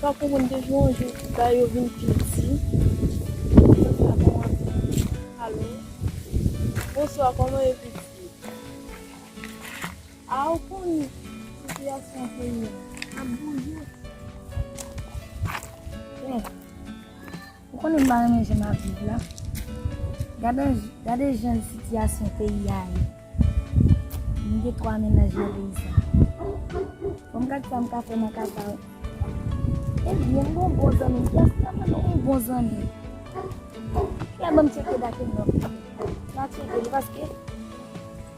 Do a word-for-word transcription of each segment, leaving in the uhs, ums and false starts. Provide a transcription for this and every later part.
Pa konprann, depi yon jou, bagay yo vin pi di. Alo? Bonswa, kòman ye, pitit? A, ou konn sitiyasyon peyi a ap bouje. Ou konnen m pa renmen jan n ap viv la. Gade, gade jan sitiyasyon peyi a ye. M gen twa mennaj nan peyi sa. Fò m gad sa m ka fè nan ka sa. Ebyen, m gen yon bon zanmi. Kiyès ki ap mande yon bon zanmi? Kiyès ban m tcheke date m nan? M a tcheke li paske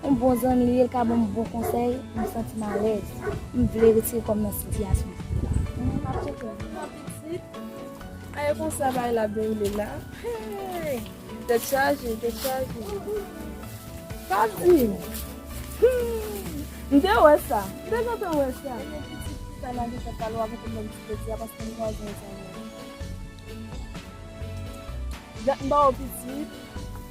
yon bon zanmi li ye, l ka ban m bon konsèy, m santi m alèz. M vle retire kò m nan sitiyasyon. M ap tcheke l. Pitit, a, e konsa bagay la ap dewoule la. Hey! Tèt chaje, tèt chaje. Pa di m. Hmm. M te wè sa. M te gentan wè sa. Ebyen, pitit, sa nan gen tèt pale, w ap konprann ti peti a, paske m kwaze yon zanmi. Dat m ba w pitit.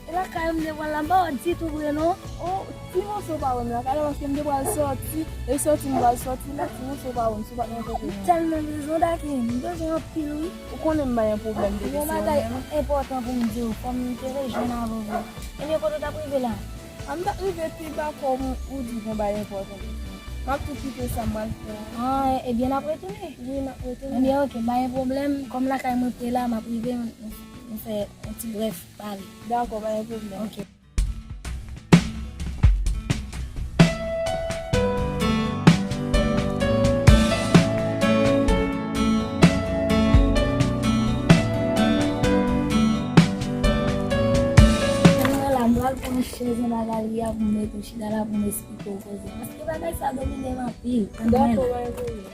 E lakay ou m te pral la, m pa wè w ditou vre non. O, ti moso pa wè m lakay la, paske m te pral sòti. E sòti m pral sòti la, ti moso pa wè m, si w pa t nan kote m. M tèlman bezwen w, Dakin, m bezwen w anpil wi. Ou konnen m bay yon pwoblèm de kesyon menm. Yon bagay enpòtan pou m di w, kòm m te rejwenn avè w. Ebyen, kote w t ap rive la? A, m t ap rive pi ba kòm ou di yon bagay enpòtan pou di. M ap tou kite sa m pral fè a. A, ebyen, n ap retounen? Wi, n ap retounen. Ebyen, oke, pa gen pwoblèm. Kòm lakay mwen pre la, m ap rive, nou, nou fè yon ti brèf pale. Dakò, pa gen pwoblèm. Oke. Mwen la, m pral pran chèz anba galri a pou m mete w chita la pou m esplike w koze. Paske bagay sa domine m anpil. Ann mwen la. Dakò, pa gen pwoblèm.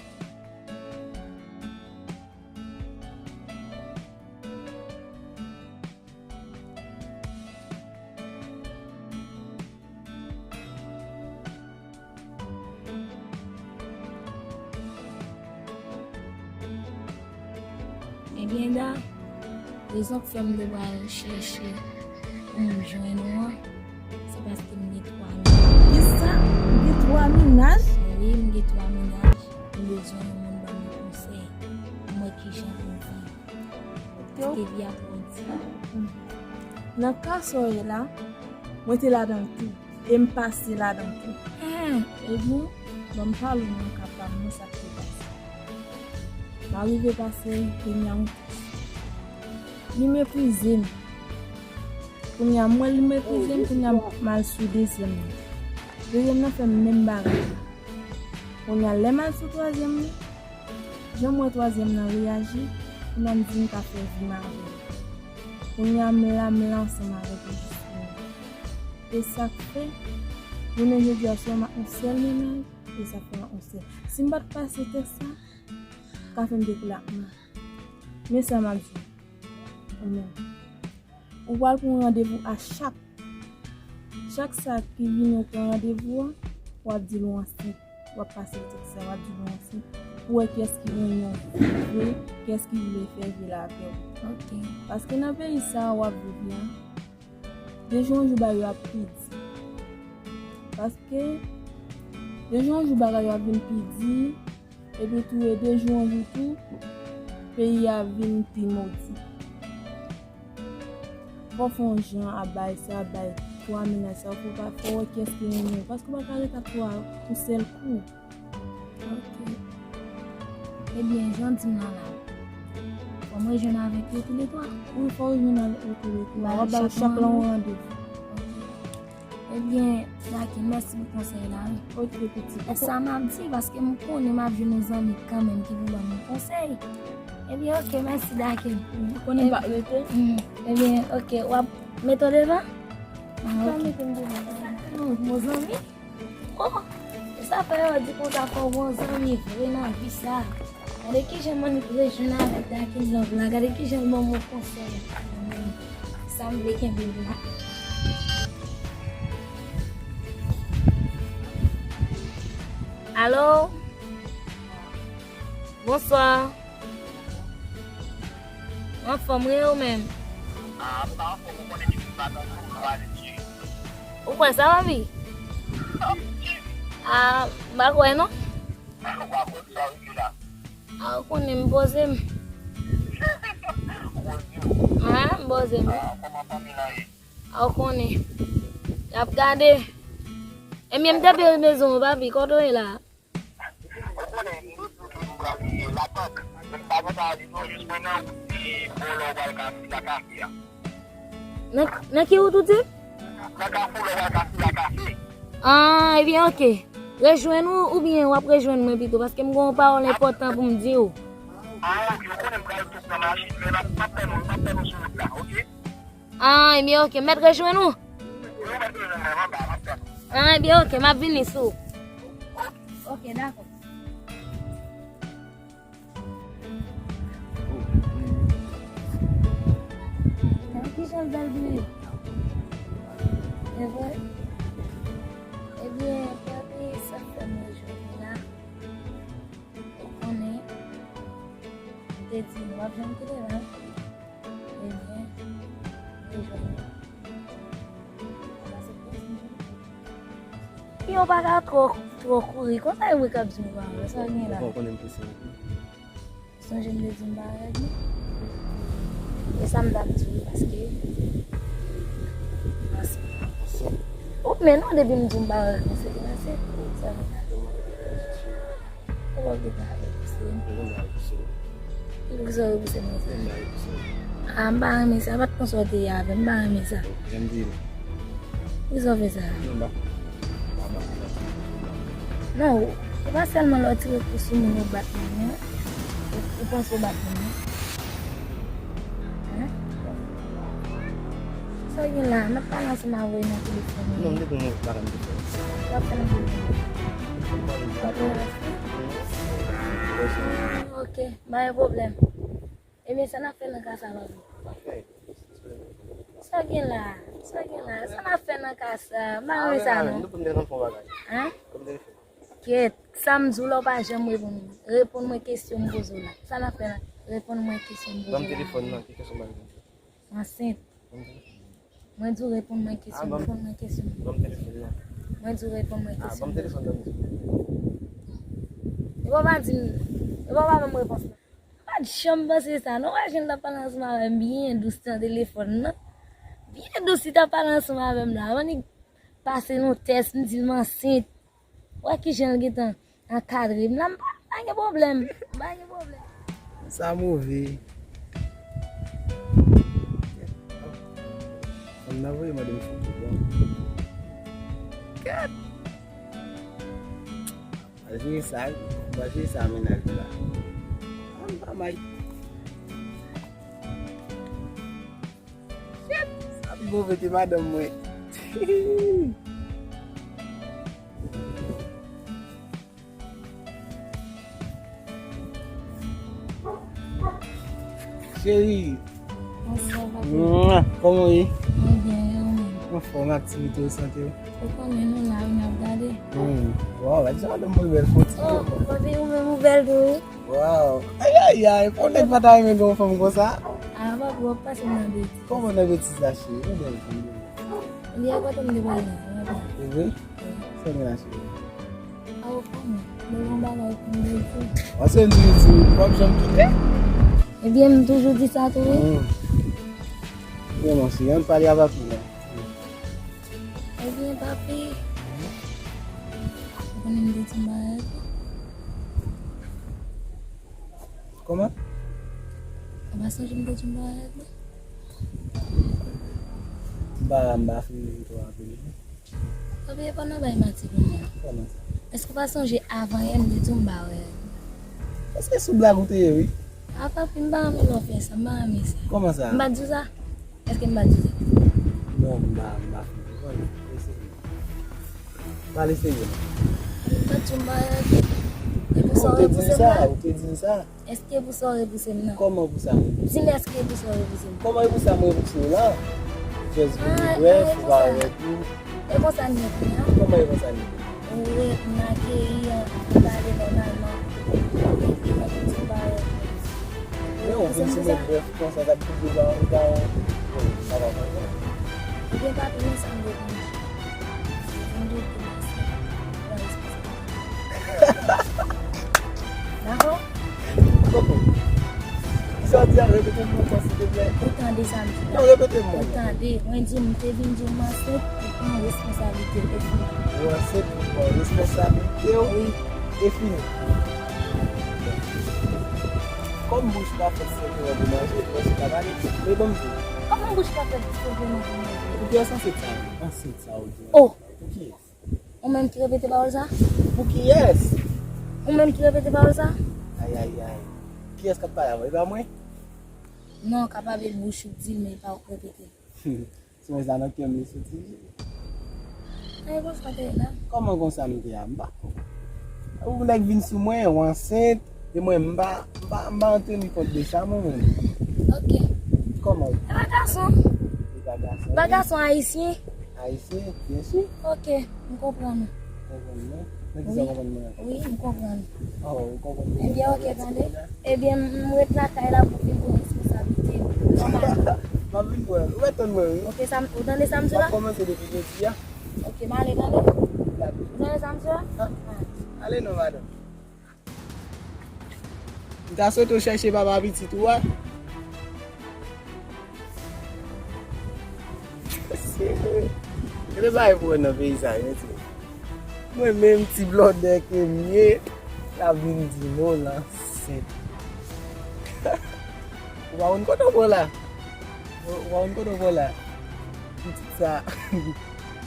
Ebyen, Da, rezon k fè m te pral chèche pou m jwenn ou an, se paske m gen twa mennaj. Kisa? Ou gen twa mennaj? Wi, m gen twa mennaj. M bezwen yon moun ban m konsèy pou m wè kijan pou m viv. Paske vi a twò di. Nan ka sa w ye la, mwen te ladan l tou. E m pase ladan l tou. Ebyen, ban m pale w nan ka pa m, mwen sa k te pase. M arive pase l, kounye a m, li meprize m. Kounye a m wè li meprize m, kounye a m al sou dezyèm nan. Dezyèm nan fè m menm bagay la. Kounye a lè m al sou twazyèm nan, jan m wè twazyèm nan reyaji, kounye a m di m ka fè vi m avè l. Kounye a m la, m la ansanm avèk li jis kounye a. E sa k fè, jounen jodi a, sou m ak yon sèl mennaj, e sa fè m ak yon sèl. Si m pa t pase tès sa, ka fè m te koule ak mò. Men sa m ap di w menm. Ou pral pran randevou a chak, chak sa ki vini ou pran randevou an, w ap di l ou ansent. W ap pase l tèks sa, w ap di l ou ansent. Pou wè kiyès ki renmen w vre, kiyès ki vle fè vi l avè w. Ok. Paske nan peyi sa a w ap viv la, de jou an jou bagay yo ap pi di. Paske de jou an jou bagay yo ap vin pi di, epi tou e de jou an jou tou, peyi a vin pi modi. Fò w fè yon jan ap bay sa, bay twa mennaj sa, fò w pa, fò w wè kiyès ki renmen w, paske w pa ka ret ak twa yon sèl kou. Ok. Ebyen, jan w di m la la, fò m rejwenn avèk yo toulètwa? Wi, fò w rejwenn avèk yo toulètwa. W ap bay chak lan yon randevou. Ok. Ebyen, Jackie, mèsi pou konsèy la, wi. Ok, pitit. E sa m ap di, paske m konnen m ap jwenn yon zanmi kanmenm ki pou ban m yon konsèy. Ebyen, ok, mèsi, Jackie. Ou konnen m pa rete? Mm. Ebyen, ok, w ap mete w devan? Ah, ok. Ou pa mete m devan. Non, mon zanmi. Oh, e sa fè yo di konsa fò w gon zanmi vre nan vi sa. Gade kijan m annik rejwenn avèk Dakin Love la. Gade kijan l ban m yon konsèy. Sa m vle kenbe l la. Alo? Bonswa. Mwen anfòm, wi, ou menm? Ah, m pa anfòm, ou konnen depi m pa tann ou, m pa ale tcheke. Ou kwè sa, papi? Ah, m pa kwè, non. Ou pa konn sa w ye la. A, ou konnen m poze m. A, m poze m. A, ou konnen. Y ap gade. Ebyen, m te byen bezwen w, papi, kote w ye la? Ou konnen, m di w toujou m pral labank. Men m pa gen sa di nou, jis mwen nan wout li, bò lè w pral ka, la kafe a. Nan, nan ki wout ou di? Nan kafou lè w pral ka, la kafe. Ah, ebyen, oke. Rejwenn ou, oubyen w ap rejwenn mwen pito, paske m gen yon pawòl enpòtan pou m di w. Ah, oke, ou konnen m pral tou nan machin, men m ap, m ap tann ou, m ap tann ou sou wout la, oke? Ah, ebyen, oke. M mèt rejwenn ou? Wi, ou mèt rejwenn mwen anba, m ap tann ou. Ah, ebyen, oke. M ap vini sou ou. Oke, dakò. Gade kijan l bèl vre. E vre? Ebyen, gade sa k fè m rejwenn ou la. Ou konnen, m te di w ap janm kite la. Ebyen, rejwenn ou. Yo pa ka twò, twò kouri. Konsa yo mwen k ap di m pa wè sa gen la. Ou konnen m prese anpil. Sonje m te di m pa rèd non. E sa m t ap di w paske. Ou men non, depi m di w m pa rèd, se te nan se. Sa vin la. Ou pa vle pa repouse m. Poukisa w repouse m konsa? Ah, m pa renmen sa. Pa t konsa w te ye avè m. M pa renmen sa. Poukisa w fè sa? Non, ou pa sèlman lè w tire kou sou moun ou bat moun, non. Ou, ou panse w bat moun, non. Hein? Sa w gen la? N ap pale ansanm avè w nan telefòn. Non, m te konn bagay m te fè. W ap fè nan telefòn. W ap fè nan telefòn. Ah, ok, pa gen pwoblèm. Ebyen, sa n ap fè nan ka sa, papi? Sa w gen la? Sa w gen la? Sa n ap fè nan ka sa? M pa renmen sa, non. Hein? Kèt, sa m di w la, w pa janm reponn mwen. Reponn mwen kesyon m poze w la. Sa n ap fè la? Reponn mwen kesyon m poze w la. Ban m telefòn nan, ki kesyon m ba w? Ansent. Ban m telefòn. Mwen di w reponn mwen kesyon m, reponn mwen kesyon m. Ban m telefòn nan. Mwen di w reponn mwen kesyon m. Ah, ban m telefòn nan. Epi w pa di m, epi w pa ban m repons la. M pa t janm panse sa, non. Wè, jan l t ap pale ansanm avè m byen dous nan telefòn nan. Byen dous, li t ap pale ansanm avè m la. Annik pase yon tès, m di l m ansent. Wè kijan l gentan ankadre m la, m pa, pa gen pwoblèm. M pa gen pwoblèm. Sa move. Fanm nan voye mande m foto, bon. Kèt! Mwen jere sa, mwen jere sa mennaj la. An pa may. Shit! Sa pi move ke madanm mwen. Cheri. Bonswa, papi. Mwa, kòman w ye? Mwen byen, e ou menm? Anfòm, aktivite w, sante w? Ou konnen nou la wi, n ap gade. Hmm. Waw, gade jan madanm mwen bèl, fon ti. Oh, papi, ou menm ou bèl tou wi. Waw. Ayayay, pou nèg pa ta renmen gen yon fanm konsa. Ah, papi, w ap pase m nan betiz. Kòman nan betiz la, cheri? Ou bèl fanm. Li a kote m te pale. E vre? Sa gen la, cheri? A, ou konnen, mwen gen yon bagay pou m di w. Paske m di w, w ap janm kite? Ebyen, m toujou di sa tou wi. Hmm. Bon, mon cheri, ann pale avèk ou la. Ebyen, papi, ou konnen m te di m pa rèd. Kòman? Ou pa sonje m te di w m pa rèd non? M pa, m pa fin twò rapele non. Papi, e pa nan bay manti pou mwen. Kòman sa? Èske w pa sonje avan yè m te di w m pa rèd? Èske sou blag ou te ye wi? A papi, m pa renmen lè w fè sa, m pa renmen sa. Kòman sa? M pa t di w sa? Èske m pa t di w sa? Non, m pa, m pa fin konprann. Eseye. Pale serye. M pa t di w m pa rèd. E pou sa w repouse m la? Ou te di m sa? Èske pou sa w repouse m nan? Kòman pou sa m repouse? Di m èske pou sa w repouse m? Kòman e pou sa m repouse w la? Just vin vre, fou pa rèd ou. E konsa n ye kounye a? Kòman e konsa n ye? Ou ret, m akeyi, nou pale nòmalman. Epi mwen tou di m pa rèd. Men ou vin sou mwen brèf konsa, sa t ap koute ba ou, ba ou. Bon, sa va konsa. Ebyen, papi, men sa m te konn di. Vin doute m ansanm. Pran responsablite. Dakò? Koko. Kisa w di a? Repete m ankò, silteplè. Ou tande sa m di la? Non, repete m ankò. Ou tande, mwen di w, m te vin di w m ansent, ou pran responsablite w, e fini. Ou ansent, ou pran responsablite w, wi, e fini. Kòm bouch pa fèt sèvi pou manje, manje pa pale, men ban m di w. Kòman bouch pa fèt sèvi pou manje? Ou te ansent sa, ansent sa ou di. Oh! Pou kiyès? Ou menm ki repete pawòl sa? Pou kiyès? Ou menm ki repete pawòl sa? Ay, ay, ay. Kiyès k ap pale avè w? E pa mwen? Non, kapab e bouch ou k di l, men e pa ou k repete. Se mwen sa nan kè m li soti. Ay, konsa te ye la. Kòman konsa nou te a? M pa konprann. Ou nèg vin sou mwen, ou ansent, e mwen m pa, m pa, m pa an teni kont de sa, mwen menm. Ok. Kòman? E pa gason. E pa gason. E pa gason ayisyen. Ayisyen, byen si. Ok, m konprann ou. Konprann mwen? Nan kisa w konprann mwen? Wi, m konprann. Oh, ou konprann mwen. Ebyen, ok, tande. Ebyen, m ret lakay la pou vin pran responsablite m. Nòmal. M ap vin pran. Ou mèt tann mwen, wi. Ok, sa m, ou tande sa m di la? M ap kòmanse depi jodi a. Ok, m ale, tande. Ou tande sa m di la? Ah. Ale non, madanm. M ta swete w chèche papa pitit ou a. Gade bagay pou wè nan peyi sa, mesye. Mwen menm, ti blòdè ke m ye, l ap vin di m, oh, l ansent. Ou pa konn kote w pran la. Ou, ou pa konn kote w pran la. Pitit sa,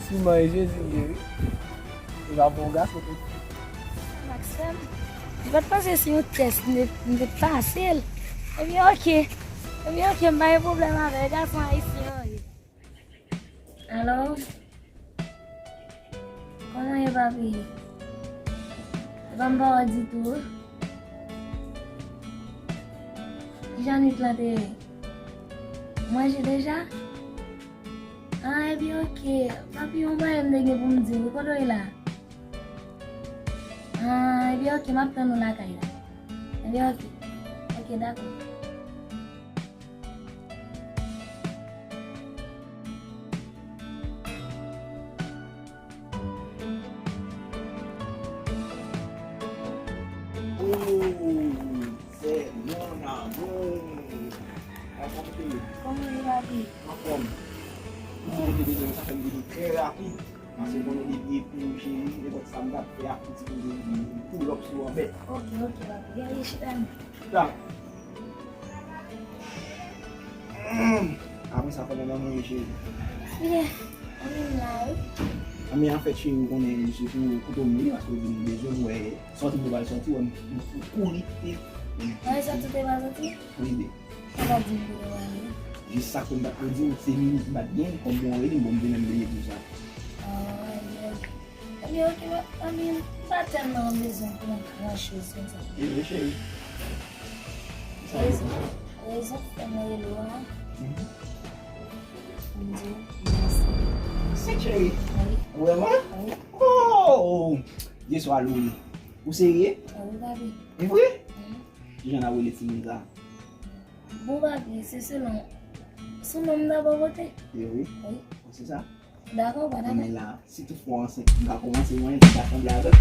siman e Jezi l ye, wi. E pa pou yon gason tou. Maxwell, m pa t panse se yon tès, m te, m te pase l. Ebyen, ok. Ebyen, ok, m pa gen pwoblèm avè l. Gason ayisyen an ye. Alo? Kòman ye, papi? E pa m pa wè w ditou. Kijan nwit lan te ye? Manje deja? Ah, ebyen, ok. Papi, yon bagay m te gen pou m di w. Kote w ye la? Ah, ebyen, ok, m ap tann ou lakay la. Ebyen, ok. Ok, dakò. Ooh, c'est mon amour. Kòman w ye, papi? Anfòm. Mwen te bezwen sa fè m vini trè rapid. Paske konnen depi epi ou cheri, nenpòt sa m t ap fè a, ou ti konnen m pull up sou ou anbèt. Ok, ok, papi. Gade chita nou. Chita. Apre sa, kòman manman w ye, cheri? Byen, manmi m la, wi. Anben, anfèt, cheri, ou konnen se pou kote w m ye, paske ou di m bezwen m wè sòti m te pral sòti, wè m kouri kite. Mwen sòti, ou te pral sòti? Wi, byen. Sa pa di m pou nou ale. Jis sa ke m t ap di w, se minit m pa t gen, kòm bon rele m, bon, m te menm bliye tou sa. Ah, ebyen, ebyen, ok, mwen, ebyen, m pa tèlman bezwen pou yon gran choz konsa. Ebyen, cheri. Sa rezon, rezon k fè mwen rele w la. Mhm. Pou m di w mèsi. Mèsi, cheri. Wi. Vrèman? Wi. Oh! Yè swa lou wi. Ou serye? Wi, papi. E vre? Wi. Kijan n ap rele timoun sa? Bon, papi, se selon, selon m ta ba w pote. E wi. Wi. Ou se sa? Dakò, pa dakò. Men la, si toutfwa w ansent, m ka kòmanse mwen, m ka sanble avè w.